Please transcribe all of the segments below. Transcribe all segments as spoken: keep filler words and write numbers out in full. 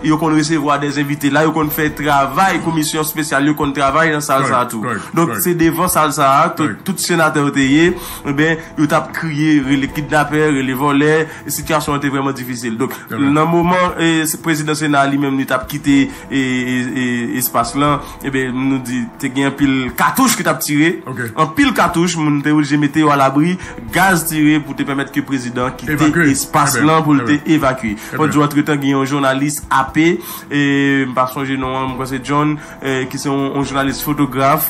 yo konn resevwa de envite la, yo konn fè travay, komisyon espesyal yo konn travay nan sal sa a tou. Donk, se devan sal sa a, tout senatè yo te ye, enben, yo t ap kriye, rele kidnapè, rele vòlè, sitiyasyon an te vrèman difisil. Donk, nan moman prezidan Sena a li menm, li t ap kite espas lan, enben, nou di, te gen anpil katouch ki t ap tire, anpil katouch, moun te oblije mete yo alabri, gaz tire pou te pèmèt ke prezidan kite espas lan pou l te evakye. Fò di w, antretan, gen yon jounalis A P, e m pa sonje non an, m kwè se John, e, ki se yon, yon jounalis fotograf,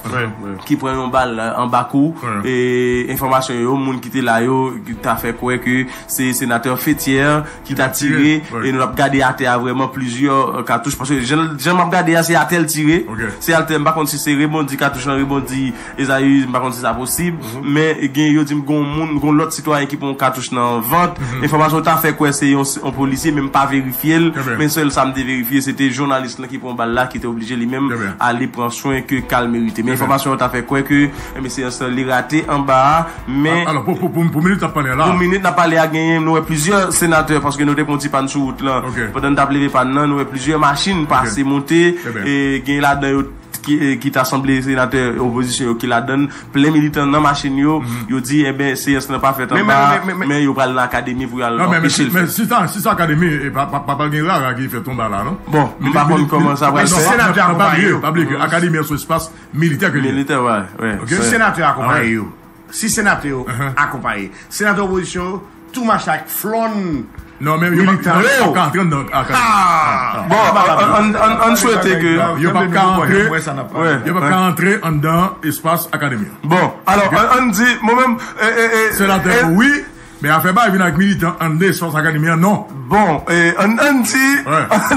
ki pran yon bal anba kou, e enfòmasyon yo, moun ki te la yo, ta fè kwè ke se senatè Fethière ki ta tire, e nou t ap gade atè a vrèman plizyè katouch, paske jan, jan m ap gade a, se atè l tire, se atè, m pa konn si se rebondi, katouch lan rebondi, Ezayi, m pa konn si sa posib, men gen, yo di m gon moun, gon lòt sitwayen ki pran yon katouch nan vant. Enfòmasyon ta fè kwè se yon, yon polisye, men m pa verifye l. Men sèl sa m te verifye, se te jounalis lan ki pran bal la, ki te oblije li menm ale pran swen ke ka l merite. Men enfòmasyon ta fè kwè ke, enben, se yon sèl li rate anba a, men alò, pou, pou, pou, pou minit n ap pale a la, pou minit n ap pale a, genyen, nou wè plizyè senatè, paske nou te pran ti pàn sou wout lan. Pandan n t ap leve pàn nan, nou wè plizyè machin pase, monte, e gen ladan yo ki, e, ki ta sanble senatè opozisyon yo ki ladann, plen militan nan machin yo, yo di, enben, seyans lan pa fèt anba, men yo pral nan akademi pou y al anpeche l fèt. Si sa, si sa akademi, e, pa, pa, pa pral gen rara ki fèt anba la, non? Bon, m pa konn kòman sa pral fèt. Men si senatè akonpaye yo. Pa bliye ke akademi an se yon espas militè ke li ye. Militè, wi, wi. Si senatè akonpaye yo, si senatè yo akonpaye, senatè opozisyon yo, tou mache ak flonn militan yo. Non, men yo p ap ka antre anndan akademi. Bon, ann, ann, ann swete ke yo p ap ka antre, yo p ap ka antre anndan espas akademi an. Bon, alò, ann, ann di, mwen menm, e, e, e, senatè, wi, men afè bay vin ak militan anndan espas akademi an, non. Bon, e, ann, ann di,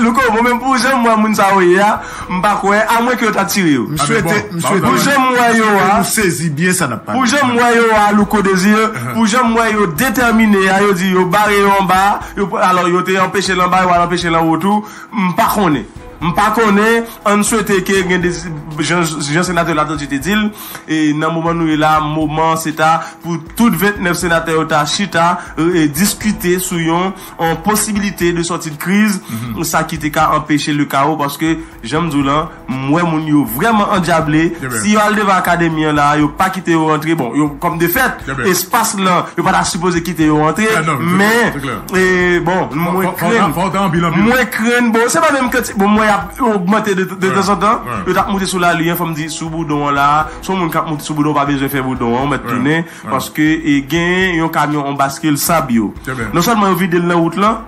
Louko, mwen menm pou jan m wè moun sa yo ye a, m pa kwè, amwen ke yo ta tire yo. M swete, m swete pou jan m wè yo a, pou jan m wè yo a, Louko Désir, pou jan m wè yo detèmine a, yo di yo bare yo anba, yo, alò, yo te anpeche l anba, yo al anpeche l anwo tou, m pa konnen. M pa konnen, ann swete ke gen de, jan, jan senatè Latortue te di l, e nan moman nou ye la, moman se ta pou tout ventnèf senatè yo ta chita, e, e diskite sou yon, yon posibilite de sòti de kriz, sa ki te ka anpeche le kawo, paske, jan m di w lan, m wè moun yo vrèman andyable. Si yo al devan akademi an la, yo pa kite yo rantre, bon, yo, kòm de fèt, espas lan, yo pa ta sipoze kite yo rantre, men, e, bon, mwen krenn, mwen krenn, bon, se pa menm kanti, bon, mwen ap ogmante de, de tanzantan, yo t ap moute sou lari an, fò m di, sou Boudon an la, se yon moun k ap moute sou Boudon, ou pa bezwen fè Boudon an, ou mèt tounen, paske, e, gen yon kamyon, yon baskil sab yo. Non sèlman yo vide l nan wout lan,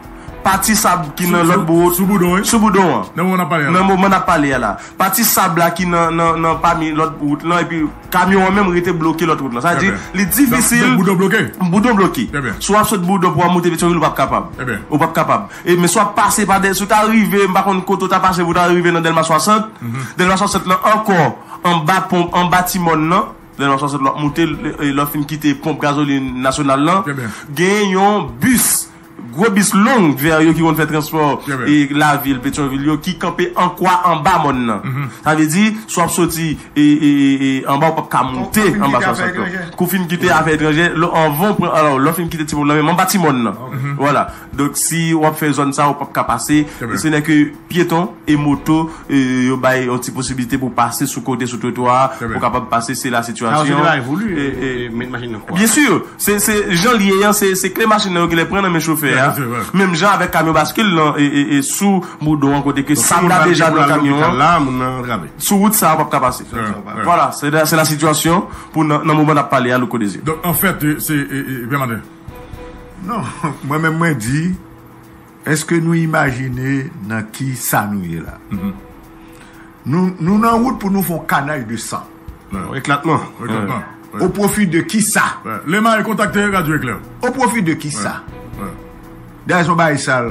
pati sab ki nan lòt bout, sou Boudon, wi. Sou Boudon an. Nan moman n ap pale a la. Nan moman n ap pale a la. Pati sab la ki nan, nan, nan pami lòt wout lan, epi kamyon an menm rete bloke lòt wout lan. Sa vle di, li difisil. Donk, Boudon bloke? Boudon bloke. Si w ap sot Boudon pou w ap moute Petyonvil, ou p ap kapab. Ou p ap kapab. E, men si w ap pase pa dèyè, si w ta rive, m pa konn kote w ta pase pou w ta rive nan Dèlma swasant. Dèlma swasant lan ankò, anba ponp, anba ti mòn nan. Dèlma swasant lan, w ap moute, e, lè w fin kite ponp gazolin nasyonal lan. Gen yon bis, gwo bis long vè yo ki konn fè transpò, e, lavil, Petyonvil yo, ki kanpe an kwa anba mòn nan. Sa vle di, si w ap soti, e, e, e, e, anba, ou p ap ka moute anba swasant lan. Kou fin kite afè etranjè, lè, anvan w pran, alò, lè w fin kite ti mòn lan, menm anba ti mòn nan. Vwala. Donk, si w ap fè zòn sa, ou p ap ka pase. E se nè ke pyeton e moto, e, yo bay yon ti posibilite pou pase sou kote, sou twotwa a, pou kapab pase, se la sitiyasyon. Sa yo se te bay voulu, e, e, e, met machin nan kwa. Byen si, se, se jan l ye an, se, se kle machin nan yo genlè pran nan men chofè a. Menm jan avèk kamyon baskil lan, e, e, e, sou Boudon an, kote ke sab la deja nan kamyon an. Sou wout sa a, w p ap ka pase. Vwala, se la, se la sitiyasyon pou nan, nan moman n ap pale a, Louko Désir. Donk, anfèt, e, se, e, e, Pè Maten. Non, mwen menm mwen di, èske nou imajine nan ki sa nou ye la? Nou, nou nan wout pou nou fè yon kanal de san. Eklatman. Eklatman. O pwofi de ki sa? Lema e kontakte Radyo Eklè. O pwofi de ki sa? Dayè, se yon bagay sal.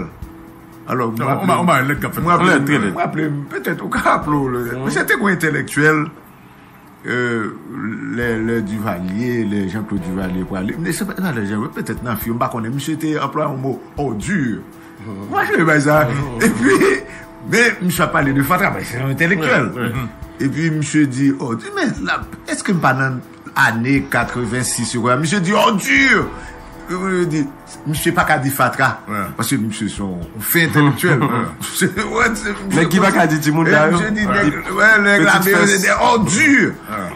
Alò, mwen raple m, mwen raple m, petèt ou ka raple w, mesye te gon entèlektyèl, e, lè, lè Duvalier, lè Jean-Claude Duvalier prale, men se pa, pa lè Jean, petèt nan fi, m pa konnen, misye te anplwaye yon mo, ordure. Mwen raple bagay sa. Epi, men misye ap pale de fatra, men se yon entèlektyèl. Epi misye di, ordure, men la, èske m pa nan ane katrevensis yo, misye di, ordure! Yo di, misye pa ka di fatra. Paske misye se yon fen entèlektyèl. Nèg ki pa ka di timoun la, yo di nèg la, men yo se de òdi.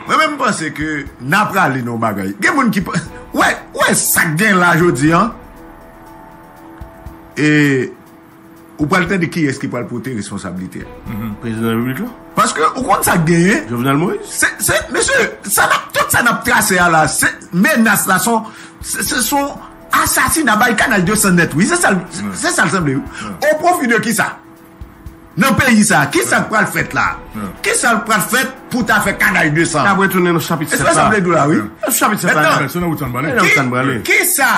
Mwen menm, m panse ke n a prale nan yon bagay. Gen moun ki pa, wè, wè sa k gen la jodi an. E ou pral tande kiyès ki pral pote responsablite a. Prezidan Repiblik la. Paske ou konn sa k genyen. Jovenel Moïse. Se, se, mesye, sa n ap, tout sa n ap trase a la, se menas la, son, se, se son asasina bay kanal de san nèt, wi. Se sa l, se sa l sanble, wi. O pwofi de kisa? Nan peyi sa, kisa k pral fèt la? Kisa k pral fèt pou ta fè kanal de san? N ap retounen nan chapit sèt la. Sa m vle di w la, wi. Chapit sèt la. Mentnan, se nan wout sa n prale. Ki, kisa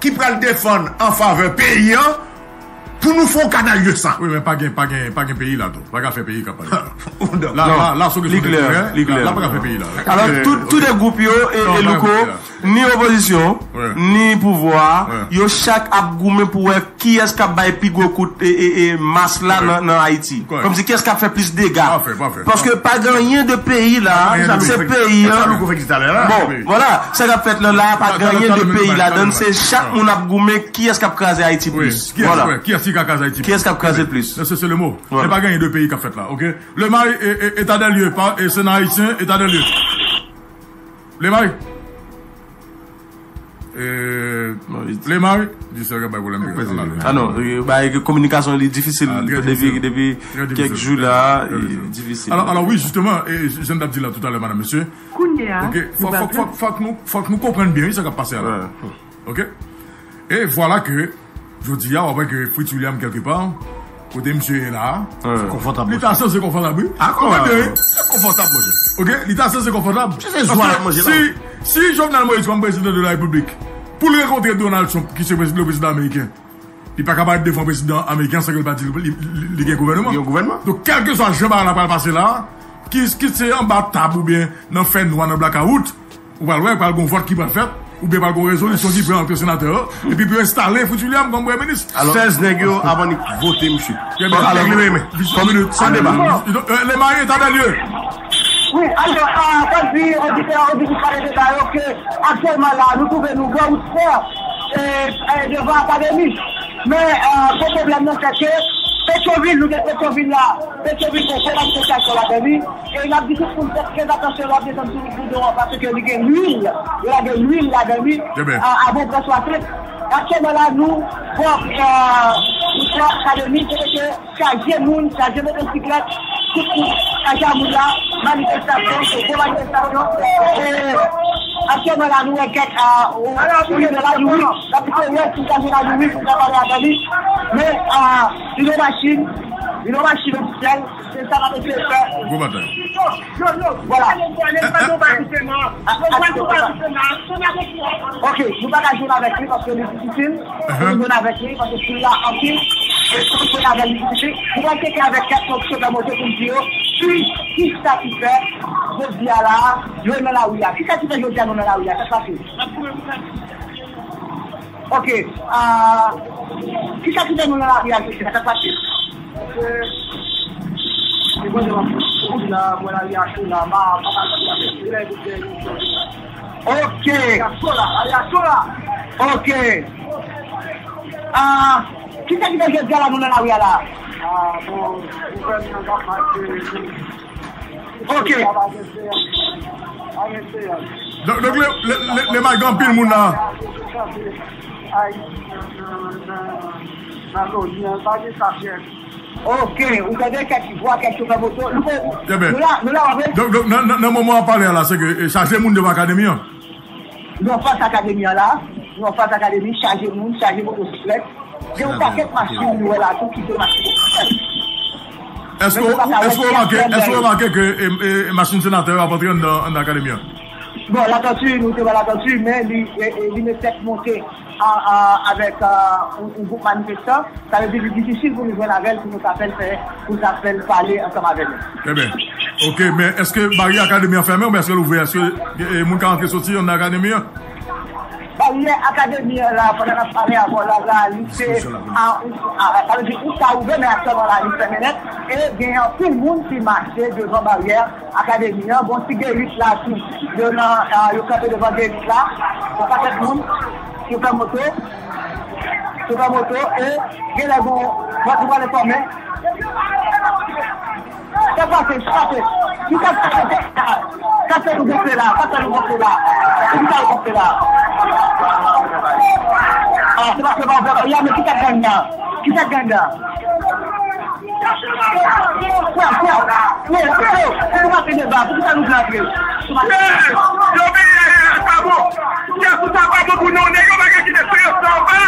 ki pral defann an favè peyi an pou nou fè yon kanal de san? Wi, men pa gen, pa gen, pa gen peyi la tou. Pa ka fè peyi k ap pale la. La, la, la, se kesyon de terè. La, la, pa ka fè peyi la. Alò, tou, tou de gwoup yo, e, e Louko, ni opozisyon, ni pouvwa, yo chak ap goumen pou wè kiyès k ap bay pi gwo kout, e, e, e, mas la nan, nan Ayiti. Kòmsi kiyès k ap fè plis dega. Paske pa gen anyen de peyi la, se peyi an. Bon, vwala, sa k ap fèt la, la, pa gen anyen de peyi ladann, se chak moun ap goumen kiyès k ap kraze Ayiti plis. Vwala. Kiyès ki ka kraze Ayiti plis? Kiyès k ap kraze plis? Se, se le mo. Men pa gen anyen de peyi k ap fèt la, oke? Lemay, e, e, eta dè lye, pa, e, Sena Ayisyen, eta dè lye. Lemay. E, Lemay, di sa, bay pwoblèm. Ah non, e, bay kominikasyon li difisil depi, depi kèk jou la, difisil. Alò, alò, wi, jisteman, e, jan n t ap di la toutalè, madam, mesye. Kounye a, oke, fòk, fòk, fòk, fòk nou, fòk nou konprann byen, wi, sa k ap pase a la. Oke? E vwala ke, jodi a, w ap wè ke Fritz William, kèlke pa, kote misye ye la a, li ta sanse konfòtab, wi. Konfòtab, monchè. Oke? Li ta sanse konfòtab. Paske si, si Jovenel Moïse, kòm prezidan de la Repiblik, pou l rankontre Donald Trump, ki se prezidan, le prezidan ameriken, li pa ka parèt devan prezidan ameriken san ke l pa di li, li, li, li gen gouvènman. Li gen gouvènman. Donk, kèlkeswa jan bagay la pral pase la, ki, ki se anba tab oubyen nan fènwa, nan blakawout, ou pral wè, pral gon vòt ki pral fèt, oubyen pral gon rezolisyon ki pran ant senatè yo, epi pou yo enstale Fritz William kòm premye minis. Sèz nèg yo, avan li vote misye. Trè byen. Alò, li renmen. Fò minit, san deba. Lemay, eta dè lye. Wi, alò, a, kòm di oditè, oditris pale de sa yo, ke aktyèlman la, nou twouve nou bò wout fè, e, e, devan akademi. Men, e, gwo pwoblèm nan, se ke Petyonvil, nou gen Petyonvil la, Petyonvil, gon gwo manifestasyon ladan li. E n ap di tout moun fè trè atansyon lè w ap desann sou wout Boudon an, paske li gen lwil, yo lage lwil ladan li, a, avan w pran swaset. Aktyèlman la, nou, bò, e, nou bò akademi, kote ke chaje moun, chaje motosiklèt, tout moun, chaje a moun la, manifestasyon, se gwo manifestasyon. E, aktyèlman la, nou wè kèk, a, o, o, la, nou, wi, n ap di ke, wi, si w chaje la, nou, wi, pou n ka pale avè li. Men, a, li gen machin, li gen machin ofisyèl, se sa n ap eseye fè. Gwo batay. Vwala. Ok, nou pa ka jwenn avèk li paske li difisil. Pou nou jwenn avèk li, paske si l la anpil, e pou nou jwenn avè li difisil. Nou pral tcheke avèk kèk chofè moto pou n di yo, ki, kisa ki fè jodi a la, yo nan lari a. Kisa ki fè jodi a nou nan lari a? Sa k pase? Ok. Ah, kisa ki fè nou nan lari a jodi a? Sa k pase? Ok. Ok. Ah, kisa ki fè jodi a la nou nan lari a la? Ah, bon, gouvènman an ap mache. Ok. Donk, donk, le, le, le, le, gen anpil moun la. Ok, ou tande kèk vwa, kèk chofè moto. Nou, nou la, nou la, w ap wè. Donk, donk, nan, nan, nan moman w ap pale a la, se ke, e, chaje moun devan akademi an. Nou anfas akademi an la, nou anfas akademi, chaje moun, chaje motosiklèt. Gen yon pakèt machin nou wè la tou ki se machin ofisyèl. Èske w, èske w remake, èske w remake ke, e, e, machin senatè yo ap antre anndan, anndan akademi an? Bon, Latortue, nou te wè Latortue, men li, e, e, li met tèt monte a, a, avèk, a, yon, yon gwoup manifestan. Sa vle di, li difisil pou nou jwenn avè l, pou nou ka fè l fè, pou nou ka fè l pale ansanm avè nou. Trè byen. Ok, men èske baryè akademi an fèmen oubyen èske l ouvè? Èske, e, e, moun ka rantre soti anndan akademi an? Baryè akademi an la, pandan n ap pale avè w la, la, li se, a, a, sa vle di, ou ka ouvè, men aktyèlman la, li fèmen nèt. E gen anpil moun ki mache devan baryè akademi an. Bon, ti gerit la tou. Yo nan, a, yo kanpe devan gerit la. Yon pakèt moun. Chofè moto, chofè moto, e gen lè gon, mwen tou pale fòmen. Sa pase, sa pase. Nou ka pase, sa fè nou gonfle la, sa fè nou gonfle la. Pou ki sa nou gonfle la? Ah, se paske pa fè, ya, men ki sa gang la? Ki sa gang la? Frè, frè, frè, frè, pou nou pa fè deba, pou ki sa nou vle antre? Yo vin la, sa pa bon. Kè pou sa pa bon pou nou, nèg yo pa ka kite frè yo sa anba.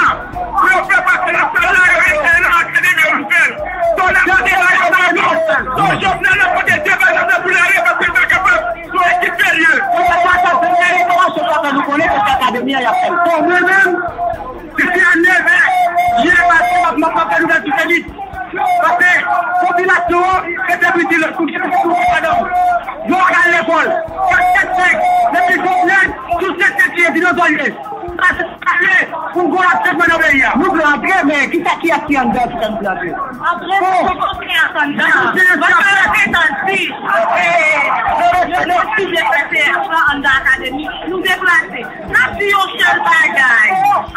Pou yo fè pase nan sal la, yo rete nan akademi yo fè l. Ton la pote la yo nan nou. Ton Jovenel la pote de bal nan pou lare paske l pa kapab. Yon ekip serye. Bon, mwen menm, depi a nèv è, yè maten, m ap, m ap fè nouvèl sou Fèlix. Paske popilasyon an rete piti lòt kote, se tou madanm. Yo al lekòl. Kat kat senk, depi Jovenel, sou sèt sèt, se dinozò yo ye. Pase, pase, pou gwo aksèdman nan peyi a. Nou vle antre, men kisa, kiyès ki anndan ki fè nou vle antre? Antre, se pou kontre ak anndan. Mwen pa rete tann si. Yo refile fè T F A anndan akademi. Nou deplase. N ap di yon sèl bagay.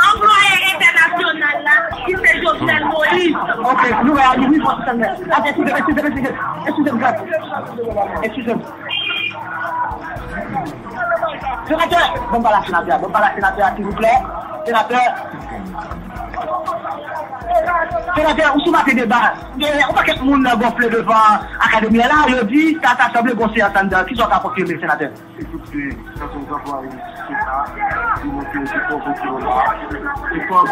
Anplwaye entènasyonal la, ki se Jovenel Moïse. Ok, nou wè, nou vin fòs sèlman. Atè, eskize m, eskize m, eskize m, eskize m, Grant. Eskize m. Senatè, ban m pale a senatè a, ban m pale a senatè a, silvouplè. Senatè. Senatè, ou sou maten deba. Gen yon pakèt moun gonfle devan akademi a la, yo di, sa ta sanble gon seyans anndan. Kisa w ka konfime, senatè? Ekoute, kanton zanplwaye sena, di nou ke se pwovokasyon la. E kòm,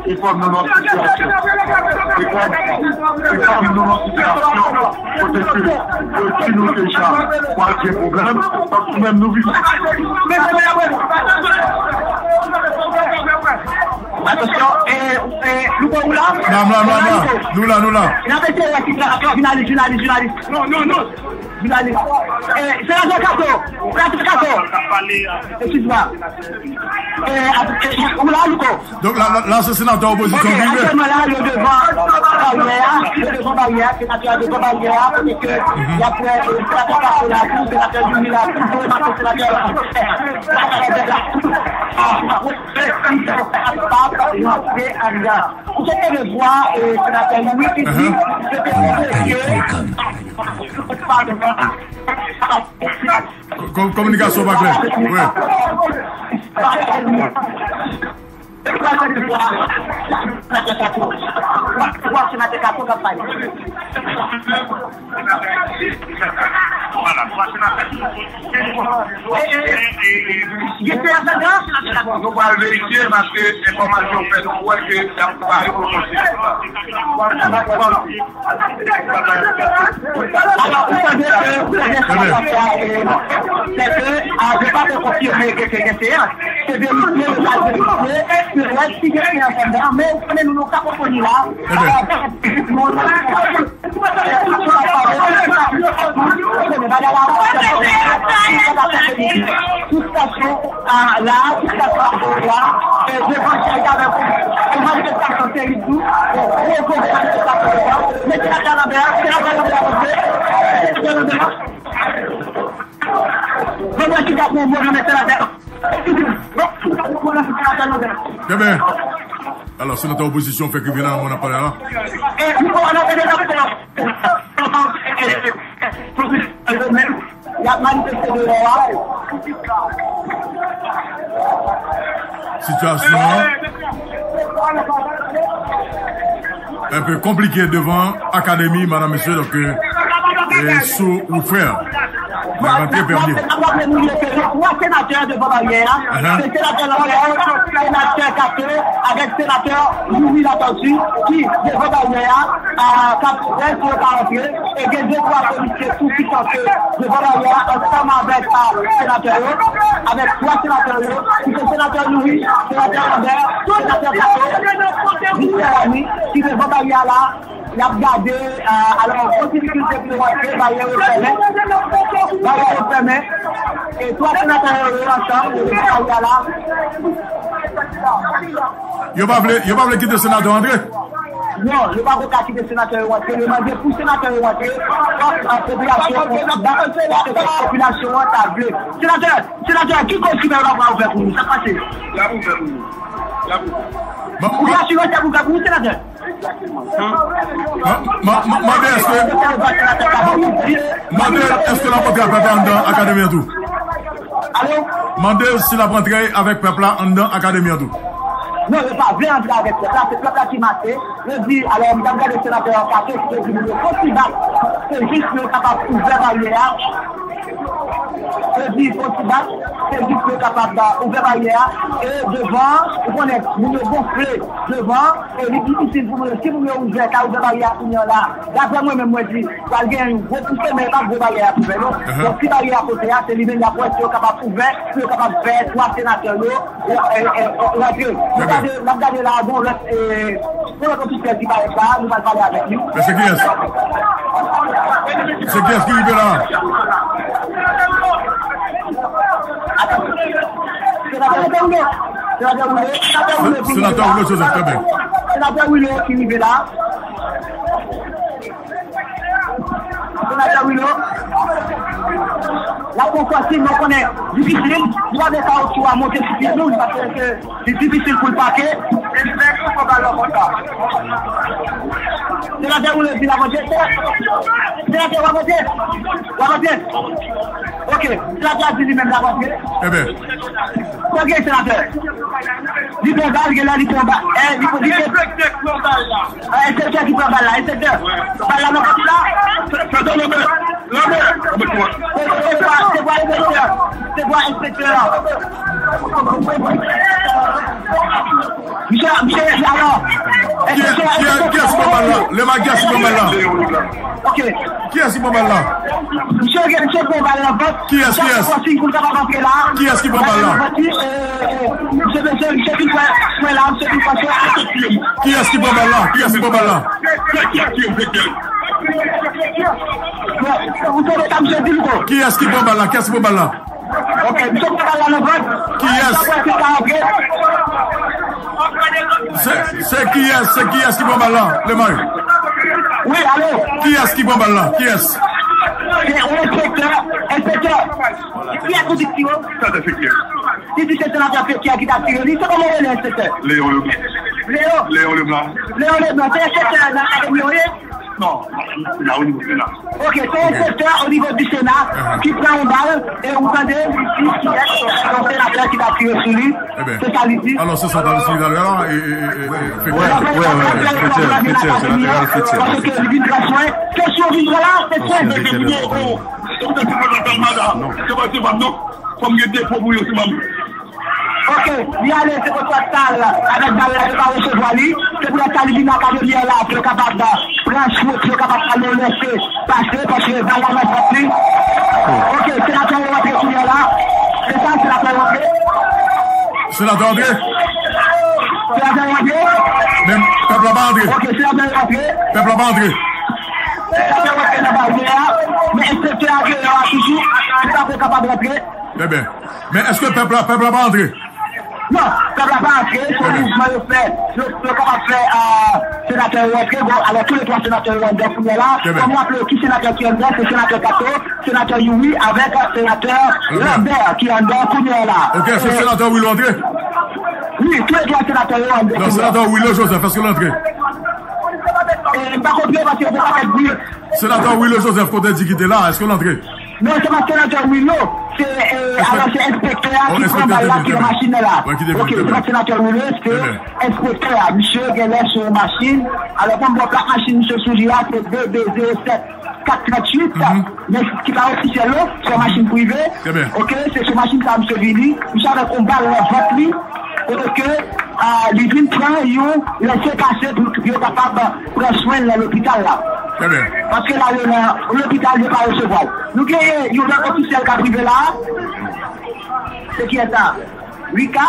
e kòm nou nan sitiyasyon, e kòm, e kòm nou nan sitiyasyon kote ke yo di nou deja pral gen pwoblèm, donk nou menm nou vini. Atansyon, e, e, Louko, ou la? N a, n a, n a, n a. Nou la, nou la. N ap eseye wè si jounalis, jounalis, jounalis. Non, non, non. Jounalis. Eh, senatè Kato. Senatè Kato. Eskize m. Eh, ap-, eh, ou la, Louko? Donk la, la, la, se senatè opozisyon ki rive. Ok, aktyèlman la, yo devan baryè a, yo devan baryè a, senatè a devan baryè a, kote ke y ap fè, eh, senatè Kato la tou, senatè Youri la tou, senatè la tou. Ah, prezidan pa rantre anndan. Ou te tande vwa, eh, senatè Youri ki di, se te konplike. Ko-, kominikasyon pa klè. Wi. Vwa senatè Kato k ap pale. Vwala, vwa senatè. Nou pral verifye paske enfòmasyon fè nou kwè ke y ap prepare pou konsèy. Alò, ou tande ke, ou tande sa, eh, se ke, ah, yo pa te konfime ke te gen seyans. Se verifye, yo pral verifye, pou wè si gen seyans anndan, men ou konnen nou nan kakofoni la. Sou stasyon, ah, la, sou stasyon, ah, la, eh, devan chay avèk yon manifestasyon terib tou, yon gwo, gwo manifestasyon devan. Men senatè Lambert, senatè Lambert, senatè Lambert. Ban mwen ki gade yon mo nan men senatè. Ebyen, alò, senatè opozisyon fèk rive la, moun ap pale la. Y ap manifeste deyò a. Sitiyasyon an enpe konplike devan akademi, madam, mesye, donk, e sou ou frè. Mwen rantre premye. N ap raple nou ke gen twa senatè devan baryè a. Se senatè Lambert, senatè Kato, avèk senatè Youri Latortue ki devan baryè a, k ap wè si yo ka rantre. E gen de twa polisye tou ki kanpe devan baryè a ansanm avèk, a, senatè yo, avèk twa senatè yo, ki se senatè Youri, senatè Lambert, senatè Kato, Michel Remy, ki devan baryè a la. Y ap gade, eh, alò, gwo difikilte pou yo rantre, baryè yo fèmen. Baryè yo fèmen. E twa senatè yo, yo ansanm, yo devan baryè la. Yo pa vle, yo pa vle kite senatè antre. Non, yo pa ko ka kite senatè yo rantre. Yo mande pou senatè yo rantre. Fòk, euh, popilasyon, fòk, fòk popilasyon an ta vle. Senatè, senatè, ki koz ki pèmèt yo pa ouvè pou nou? Sa k pase? Y ap ouvè pou nou. Y ap ouvè. Ou ka asire y ap ouvè pou nou, senatè? Ma-, ma-, ma-, mande èske, mande èske l ap antre ak pèp la anndan akademi an tou. Alo? Mande si l ap antre avèk pèp la anndan akademi an tou. Non, yo pa vle antre avèk pèp la, se pèp la ki mache. Yo di, alò, m t ap gade senatè an kache, ki te di moun yo fon ti bak, se jis pou yo kapab ouvè baryè a. Yo di fon ti bak, se jis pou yo kapab, uh, ouvè baryè a. E devan, ou konnen, moun yo gonfle devan, e li difisil pou moun yo. Si moun yo ouvè, ka ouvè baryè a kounye a la. Daprè mwen menm, mwen di, pral gen yon gwo pouse, men e pa gwo baryè a pou fè, non. Donk, ti baryè a kote a, se li menm y ap wè si yo kapab ouvè, pou yo kapab fè twa senatè yo, yo, e, e, rantre. N ap gade, n ap gade la, gon lòt, e, gon lòt ofisyèl ki parèt la, nou pral pale avèk li. Men se kiyès? Se kiyès ki rive la? Senatè Willo. Senatè Willo. Senatè Willo Joseph, trè byen. Senatè Willo ki rive la. Senatè Willo. L ap pran konsiy, men w konnen, difisil. Nou pa vle kawoutchou a monte sou pye nou, paske se, li difisil pou l pake. Senatè Willo di l ap monte. Senatè, w ap monte? W ap monte? Ok. Senatè a di li menm l ap monte. Ebyen. Sa gen senatè? Li pran bal, gen lè li pran bal. Eh, li pran, li pran. Ah, enspektè ki pran bal la, enspektè. Bal la nan kont la. Sa, sa, sa, lanmè, lanmè. Se, se, se pa, se pa enspektè. Se pa enspektè. Misye, misye, alò. Ki, enspektè, ki, enspektè. Kiyès ki pran bal la? Lema, kiyès ki pran bal la? Ok. Kiyès ki pran bal la? Misye gen, misye pran bal nan vant. Kiyès, kiyès? Konsiy pou l kapab antre la. Kiyès ki pran bal la? Bal nan vant, e, e, e, misye bezwen, misye vin fè swen la, misye vin fè swen. Kiyès ki pran bal la? Kiyès ki pran bal la? Bon, ou tande sa misye di l ko? Kiyès ki pran bal la? Kiyès ki pran bal la? Ok, misye pran bal la nan vant. Kiyès? Sa pral fè sa antre. Se, se kiyès, se kiyès ki pran bal la, Lemay? Wi, alo. Kiyès ki pran bal la? Kiyès? Se yon enspektè, enspektè. Kiyès ou di ki yo? Sa se enspektè. Li di se senatè Fekè ki t ap tire li. Se kòman w rele enspektè? Leon Leblanc. Leon? Leon Leblanc. Leon Leblanc, se enspektè nan akademi yo ye? Non, la o nivo Sena. Ok, se enspektè o nivo di Sena ki pran yon bal e ou tande li di se yon senatè ki ta tire sou li. Se sa li di. Alò, se sa w t ap esplike talè a, e, e, e, e, Fekè. Wi, wi, wi, Fekè, Fekè, senatè Ralph Fekè. Paske li vin pran swen. Kesyon vin pran la, se swen. Non. Fò m gen depo pou yo, se pa m. Ok, li ale, se poutèt sa l avèk bal la, yo pa resevwa li. Se poutèt sa li vin akademi an la, pou yo kapab pran swen, pou yo kapab ba l yon lèse pase, paske bal la nan vant li. Ok, senatè yo rantre kounye a la. Se sa, senatè yo rantre. Senatè antre? Senatè yo antre? Men pèp la pa antre. Ok, senatè yo antre. Pèp la pa antre. Senatè yo antre nan baryè a, men enspektè a deyò a toujou, li pa ko kapab rantre. Trè byen. Men èske pèp la, pèp la pa antre? Non, pèp la pa antre, se yon mouvman yo fè. Yo, yo kapab fè, euh, senatè yo antre. Bon, alò, tou le twa senatè yo anndan kounye a la. Fò m raple w ki senatè ki anndan, se senatè Kato, senatè Youri avèk senatè Lambert ki anndan kounye a la. Ok, èske senatè Willo antre? Wi, tou le twa senatè yo anndan kounye a la. Non, senatè Willo Joseph, èske l antre? E, m pa konprann paske se pa tèt di. Senatè Willo Joseph, kote di ki te la, èske l antre? Non, se pa senatè Willo, se, e, alò, se enspektè a ki pran bal la ki nan machin nan la. Ok, se pa senatè Willo, se enspektè a. Misye genlè sou yon machin. Alò, fò m ba w plak machin misye sou li a, se de de zewo sèt kat tranntuit, men ki pa ofisyèl, non, se yon machin prive. Ok, se sou machin sa a misye vini. Misye avèk yon bal nan vant li. Kote ke, ah, li vin pran yon lèse pase pou yo kapab pran swen l nan lopital la. Paske la yo nan lopital, yo pa resevwa l. Nou genyen yon lòt ofisyèl k ap rive la. Se kiyès sa? Rika,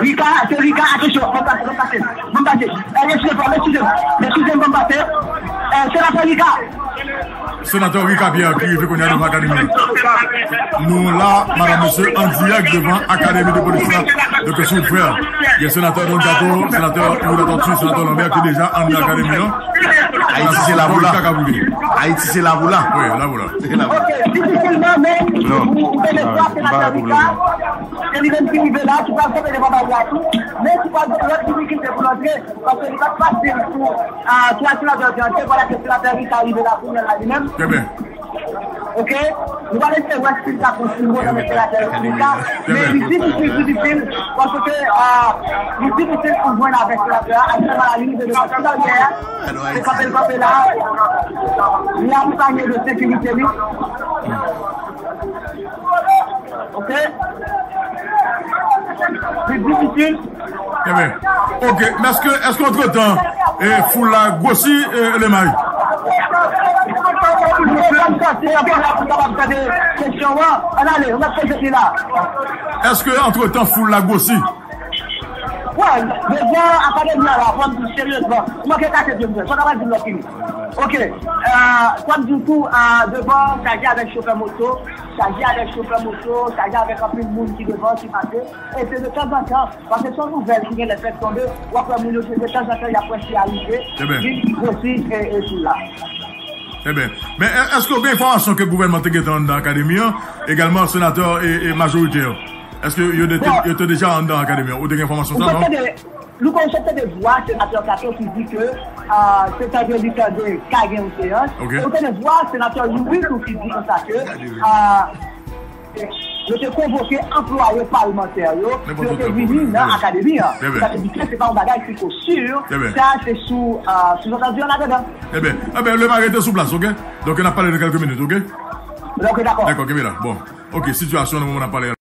Rika, se Rika, atansyon, ban m pase, ban m pase, ban m pase. Eh, eskize m, eskize m, eskize m, ban m pase. Eh, senatè Rika. Senatè Rika Pierre ki rive kounye a devan akademi. Nou la, madam, mesye, an dirèk devan akademi de polis la. Donk, si w frè, gen senatè Don Kato, senatè Youri Latortue, senatè Lambert ki deja anndan akademi an. Ayiti se la pou la. Rika k ap rive. Ayiti se la pou la. Wi, la pou la. Se la pou la. Ok, difisilman, men, non, ou, ou te le fwa, senatè Rika. Se li menm ki rive la, ki pral kanpe devan bagay la tou. Men ki pral gen lòt difikilte pou l antre, paske li pa t fasil pou, ah, swa senatè te antre, vwala ke senatè Rika rive la kounye a la li menm. Trè byen. Ok? Nou pral eseye wè si l ka kontinye nan senatè Rika. Men li difisil, difisil, paske, ah, li difisil pou jwenn avèk senatè a, aktyèlman la li rive devan senatè a, se kanpe l kanpe la, li akonpanye de sekirite li. Ok? Li difisil. Trè byen. Ok, men èske, èske antretan, eh, foul la gwosi, eh, Lemay? Èske antretan foul la gwosi? Wè, devan akademi a la, fò m di seryezman, ou manke kache je m, sa ta pral di lòt fini. Ok, eh, fò m di w tou, eh, devan chaje avèk chofè moto, chaje avèk chofè moto, chaje avèk anpil moun ki devan, ki pase. E se de tanzantan, paske se yon nouvèl ki genlè fèk tonbe, w ap wè moun yo se de tanzantan y ap wè fi a rive, vin gwosi, e, e, foul la. Trè byen. Men, è-, èske w gen enfòmasyon ke gouvènman te gentan anndan akademi an, egalman senatè e, e majorite yo? Èske yo de-, bon, yo te deja anndan akademi an? Ou te gen enfòmasyon sa, non? Nou konn tande vwa senatè Kato ki di ke, ah, se tande li tande ka gen yon seyans. Ok. E ou tande vwa senatè Youri tou ki di konsa ke, ah, yo te konvoke anplwaye palmantè yo pou yo te vini nan akademi an. Sa vle di ke se pa yon bagay ki ko si, sa se sou, ah, sou zòtandyi an ladann. Trè byen. Eben, Lemay, rete sou plas, ok? Donk, n ap pale nan kèlke minit, ok? Ok, dakò. Dakò, kenbe la. Bon. Ok, sitiyasyon nan moman n ap pale a.